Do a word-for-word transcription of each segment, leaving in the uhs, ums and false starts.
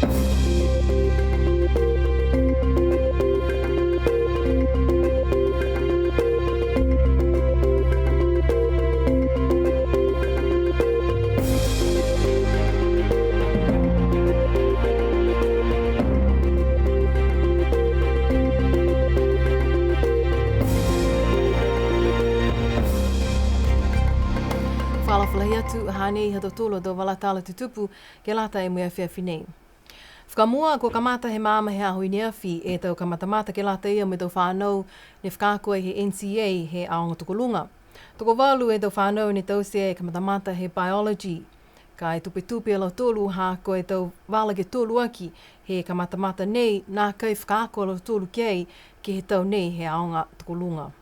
Fakaalofa lahi atu, hanei ha tautolu a tau vala tala tutupu ke lata mo e afiafi nei. Fakamua, kua kamata he magaaho he aho i ne afi e tau kamatamata ke lata ia mo e tau fanau ne fakaako ai he N C E A he aoga tokoluga. Tokovalu e tau fanau ne taute e kamatamata he biology. Ka e tupetupe a lautolu ha ko e tau vala ke tolu aki he kamatamata nei, nākai fakaako a lautolu ki ai ke he tau nei he aoga tokoluga.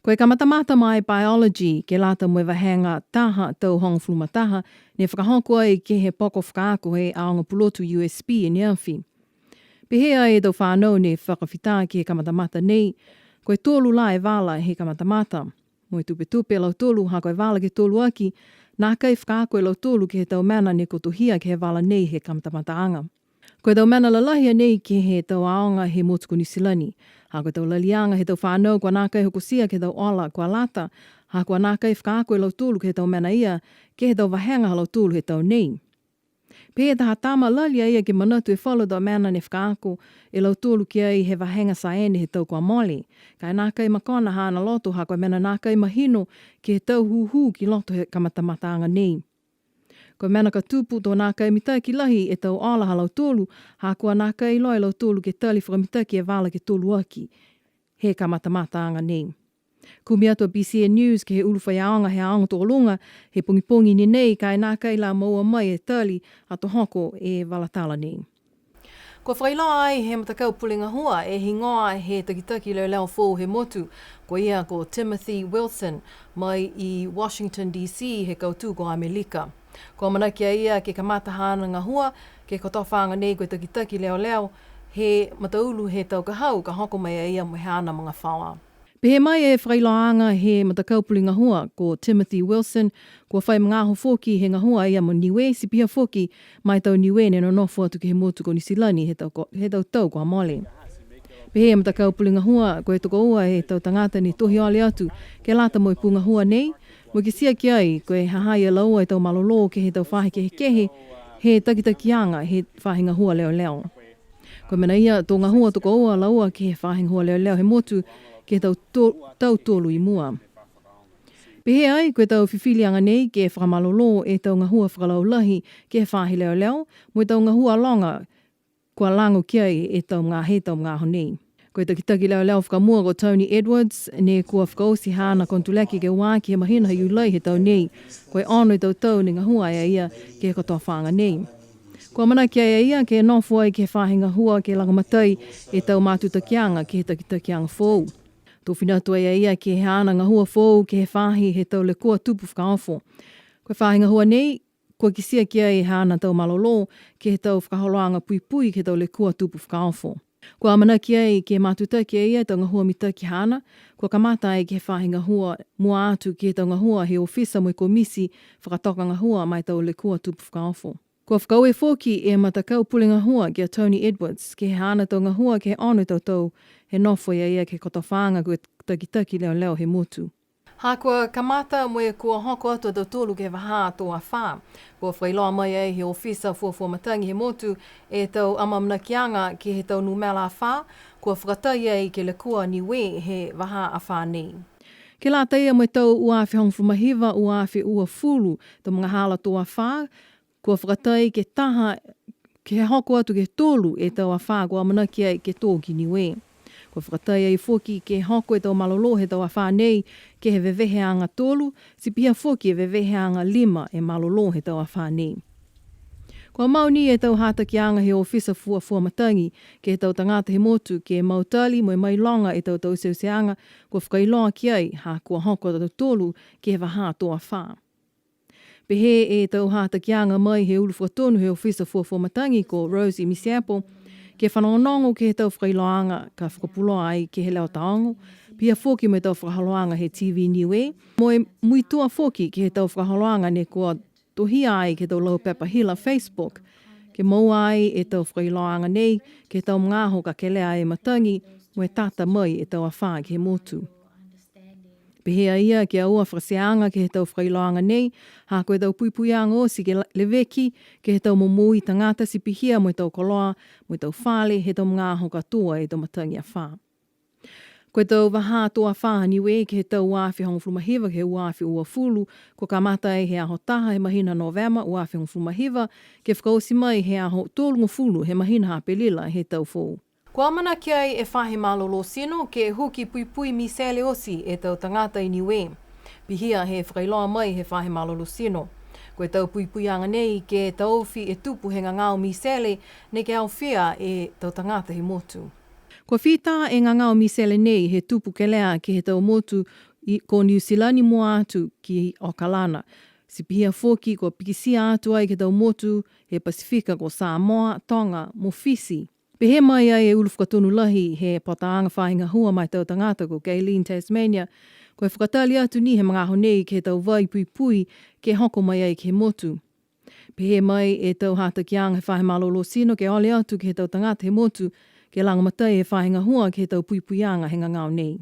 Ko e kamatamata ma e biology, ke lata mo e vahega taha tau hogofulu ma taha, ne fakahoko ai ke he poko fakaako he aoga pulotu U S P i ne afi. Pehē ai e tau fanau ne fakafita ke he kamatamata nei, ko e tolu la e vala he kamatamata. Mo e tupetupe a lautolu ha ko e vala ke tolu aki, nākai fakaako e lautolu ke he tau mena ne kotohia ke he vala nei he kamatamataaga. Ko e tau mena lalahi a nei ke he tau aoga he motu ko Niu Silani. Ha ko e tau laliaga he tau fanau kua nākai hokotia ke he tau ola kua lata, ha kua nākai fakaako e lautolu ke he tau mena ia, ke he tau vahega ha lautolu he tau nei. Pehē e taha tama, lali a ia ke manatu e falu tau mena ne fakaako e lautolu ki ai he vahega saene he tau kua mole. Ka e nākai makona haana loto ha ko e mena nākai mahino ke he tau hūhū ki loto he kamatamataaga nei. Ko e mena ka tupu to nākai mitaki lahi e tau ola ha lautolu, ha kua nākai iloa e lautolu ke tali fakamitaki e vala ke tolu aki he kamatamataaga nei. Kumi atu a B C N News ke he ulu faiaoga he aoga tokoluga he pogipogi ni nei, ka e nākai la moua mai e tali ato hoko e vala tala nei. Kua fakailoa ai he matakau pule gahua e higoa he takitaki leoleo foou he motu, ko ia ko Timothy Wilson, mai i Washington D C he kautū ko Amelika. Kua amanaki a ia ke kamata haana gahua ke he kotofaaga nei ko e takitaki leoleo he mataulu he tau ka hau, ka hoko mai a ia mo e haana magafaoa. Pehē mai e fakailoaaga he matakau pule gahua ko Timothy Wilson, kua fai magaaho foki he gahua a ia mo Niue, ti pihia foki ma e tau Niue ne nonofo atu ke he motu ko Niu Silani he tau ko-, he tau tau kua mole. Pehē e matakau pule gahua, ko e tokoua e tau tagata ne tohi ole atu ke lata mo e pū gahua nei, mo e kitia ki ai ko e ha ha ia laua e tau malolō ke he tau faahi kehekehe he takitakiaga he faahi gahua leoleo. Ko e mena ia, to gahua tokoua a laua ke he faahi gahua leoleo he motu ke he tau to-, tau tolu i mua. Pehē ai ko e tau fifiliaga nei ke fakamalolō e tau gahua fakalaulahi ke he faahi leoleo, mo e tau gahua loga kua lago ki ai e tau magaaho, he tau magaaho nei. Ko e takitaki leoleo fakamua ko Tony Edwards, ne kua fakaoti haana konotuleke ke ua aki he mahina ha Iulai he tau nei, ko e ono e tau tau ne gahua ai a ia ke he kotofaaga nei. Kua amanaki ai a ia ke nofo ai ke he faahi gahua ke lagomatai e tau matutakiaga ke he takitakiaga foou. To fina atu ai a ia ke he haana gahua foou ke he faahi he tau lekua tupu fakaofo. Ko e faahi gahua nei, kua kitia ki ai haana tau malolō ke he tau fakaholoaga puipui ke he tau lekua tupu fakaofo. Kua amanaki ai ke matutaki e ia e tau gahua mitaki haana, kua kamata ai ke he faahi gahua mua atu ke he tau gahua he ofisa mo e komiti fakatoka gahua ma e tau lekua tupu fakaofo. Kua fakaaue foki e matakau pule gahua ki a Tony Edwards ke he haana tau gahua ke he ono e tau tau he nofo a ia ke he kotofaaga ko e takitaki leoleo he motu. Ha kua kamata mo e kua hoko atu a tautolu ke he vahā tō afā. Kua fakailoa mai ai he ofisa fuafua matagi he motu e tau amaamanakiaga ke he tau numela afā, kua fakatai ai ke lekua Niue he vahā afā nei. Ke lata ia mo e tau ua afe hogofulu ma hiva, ua afe uafulu, tau magahala tō afā, kua fakatai ke taha, ke hoko atu ke tolu e tau afā kua amanaki ai ke tō ki Niue. Kua fakatai ai foki ke hoko e tau malolō he tau afā nei ke he veveheaga tolu, ti pihia foki e veveheaga lima e malolō he tau afā nei. Kua mau ni e tau hatakiaga he ofisa fuafua matagi ke he tau tagata he motu ke mautali mo e mailoga e tau tauteuteaga kua fakailoa ki ai, ha kua hoko a tautolu ke he vahā tō afā. Pehē e tau hatakiaga mai he ulu fakatonu he ofisa fuafua matagi ko Rosie Misiapo, ke fanogonogo ke he tau fakailoaga ka fakapuloa ai ke he leo taogo, pihia foki mo e tau fakaholoaga he T V Niue, mo e muitua foki ke he tau fakaholoaga ne kua tohia ai ke he tau lau pepa hila Facebook, Ke moua ai e tau fakailoaaga nei ke he tau magaaho ka kelea e matagi, mo e tata mai e tau afā ke he motu. Pehē a ia ke aua fakateaga ke he tau fakailoaaga nei, ha ko e tau puipuiaga oti ke la-, leveki ke he tau momoui tagata ti pihia mo e tau koloa, mo e tau fale, he tau magaaho ka tua e tau matagi afā. Ko e tau vahā tō afā ha Niue ke he tau ua afe hogofulu ma hiva ke he ua afe uafulu, kua kamata ai he aho taha he mahina Novema ua afe hogofulu ma hiva, ke fakaoti mai he aho tolugofulu he mahina ha Apelila he tau foou. Kua amanaki ai e Faahi Malolō Tino ke huki puipui misele oti e tau tagata i Niue. Pihia he fakailoa mai he Faahi Malolō Tino, ko e tau puipuiaga nei ke taofi e tupu he gagao misele, neke aofia e tau tagata he motu. Kua fita e gagao misele nei he tupu kelea ke he tau motu i, ko Niu Silani mua atu ki Okalana. Ti pihia foki kua pikitia atu ai ke he tau motu he Pasifika ko Samoa, Toga, mo Fisi. Pehē mai ai e ulu fakatonu lahi he Pataaga Faahi Gahua ma e tau Tagata ko Gaylene Tasmania, ko e fakatali atu ni he magaaho nei ke he tau vai puipui ke hoko mai ai ke he motu. Pehē mai e tau hatakiaga he Faahi Malolō Tino ke ole atu ke he tau tagata he motu, ke lagomatai e faahi gahua ke he tau puipuiaga he gagao nei.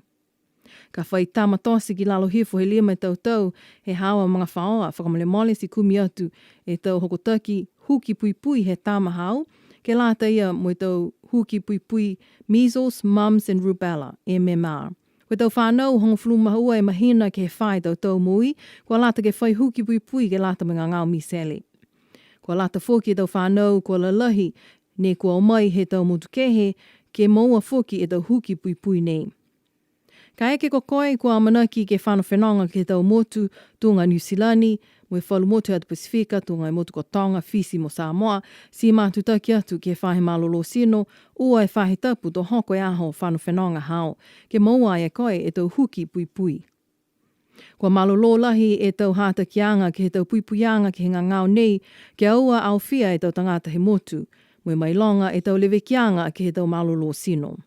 Ka fai tama tote ki lalo hifo he lima e tau tau he haau a magafaoa, fakamolemole ti kumi atu e tau hokotaki huki puipui he tama haau, ke lata ia mo e tau huki puipui measles, mumps and rubella, M M R. Ko e tau fanau hogofulu ma ua e mahina ke he fā e tau tau moui, kua lata ke fai huki puipui ke lata mo e gagao misele. Kua lata foki e tau fanau kua lalahi, ne kua o mai he tau motu kehe, ke moua foki e tau huki puipui nei. Kaeke ko koe kua amanaki ke fano fenoga ke he tau motu, tuga Niu Silani, mo e falu motu he atu Pasifika, tuga e motu ko Toga, Fisi mo Samoa, ti matutaki atu ke he Faahi Malolō Tino, ua e faahi tapu to hoko e aho fano fenoga haau, ke moua ai e koe e tau huki puipui. Kua malolō lahi e tau hatakiaga ke he tau puipuiaga ke he gagao nei, ke aua aofia e tau tagata he motu, mo e mailoga e tau levekiaga ke he tau malolō tino.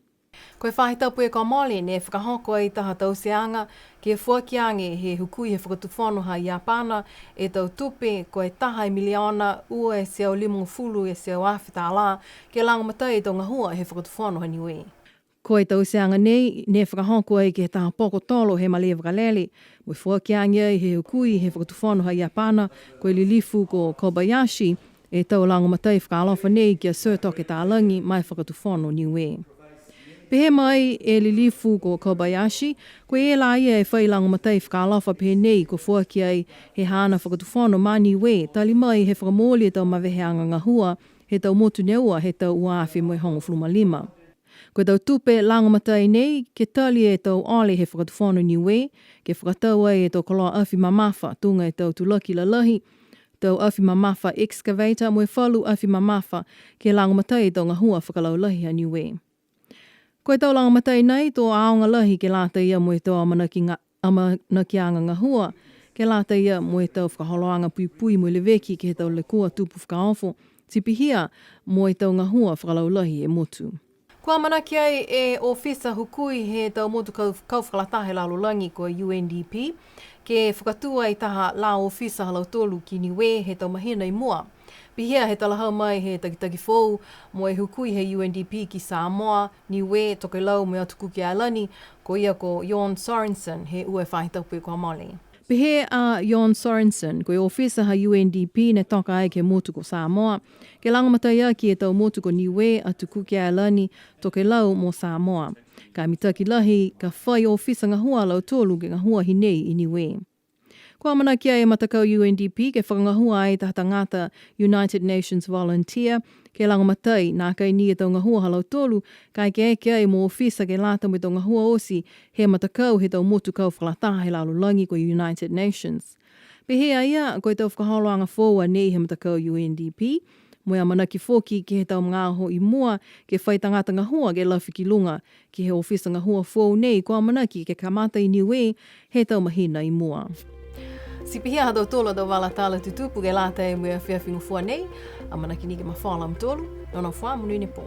Ko e faahi tapu kua mole ne fakahoko ai taha tauteaga ke foaki age he hukui he fakatufono ha Iapana e tau tupe ko e taha e miliona ua e teau limagofulu e teau afe tālā ke lagomatai e tau gahua he fakatufono ha Niue. Ko e tauteaga nei ne fakahoko ai ke he taha poko tolo he malē vakalele, mo e foaki age ai he hukui he fakatufono ha Iapana, ko e lilifu ko Kobayashi, e tau lagomatai fakaalofa nei ki a Sir Toke Talagi ma e fakatufono Niue. Pehē mai e lilifu ko Kobayashi, ko e lā ia e fai lagomatai fakaalofa pehē nei kua foaki ai he haana fakatufono ma Niue, tali mai he fakamooli e tau maveheaga gahua he tau motu ne ua he tau ua afe mo e hogofulu ma lima. Ko e tau tupe lagomatai nei, ke tali e tau ole he fakatufono Niue, ke fakatau ai e tau koloa afi mamafa, tuga e tau tulaki lalahi, tau afi mamafa excavator, mo e falu afi mamafa, ke lagomatai e tau gahua fakalaulahi ha Niue. Ko e tau lagomatai nei, to aoga lahi ke lata ia mo e tau amanaki ga-, amanakiaga gahua, ke lata ia mo e tau fakaholoaga puipui mo e leveki ke he tau lekua tupu fakaofo, ti pihia mo e tau gahua fakalaulahi he motu. Kua amanaki ai e ofisa hukui he tau motu kau, kau fakalataha he lalolagi ko e U N D P, ke fakatū ai taha lā ofisa ha lautolu ki Niue he tau mahina i mua. Pihia he talahau mai he takitaki foou mo e hukui he U N D P ki Samoa, Niue, Tokelau mo e atu Kuki Ailani, ko ia ko Jon Sorensen, he ua e faahi tapu kua mole. Pehē a Jon Sorensen, ko e ofisa ha U N D P ne toka ai ke he motu ko Samoa, ke lagomatai aki e tau motu ko Niue, atu Kuki Ailani, Tokelau mo Samoa. Ka mitaki lahi, ka fai ofisa gahua a lautolu ke gahua hinei i Niue. Kua amanaki ai e matakau U N D P ke fakagahua ai taha tagata United Nations Volunteer, ke lagomatai, nākai ni e tau gahua ha lautolu, ka e eke ai mo ofisa ke lata mo e tau gahua oti he matakau he tau motu kau fakalataha he lalolagi ko e United Nations. Pehē a ia, ko e tau fakaholoaga foou a nei he matakau U N D P, mo e amanaki foki ke he tau magaaho i mua, ke fai tagata gahua ke lafi ki luga, ke he ofisa gahua foou nei kua amanaki ke kamata i Niue he tau mahina i mua. Ti pihia ha tautolu a tau vala tala tutupu ke lata mo e afiafi gofua nei, amanaki ni ke mafola a mutolu, nonofo ā, monuina e pō.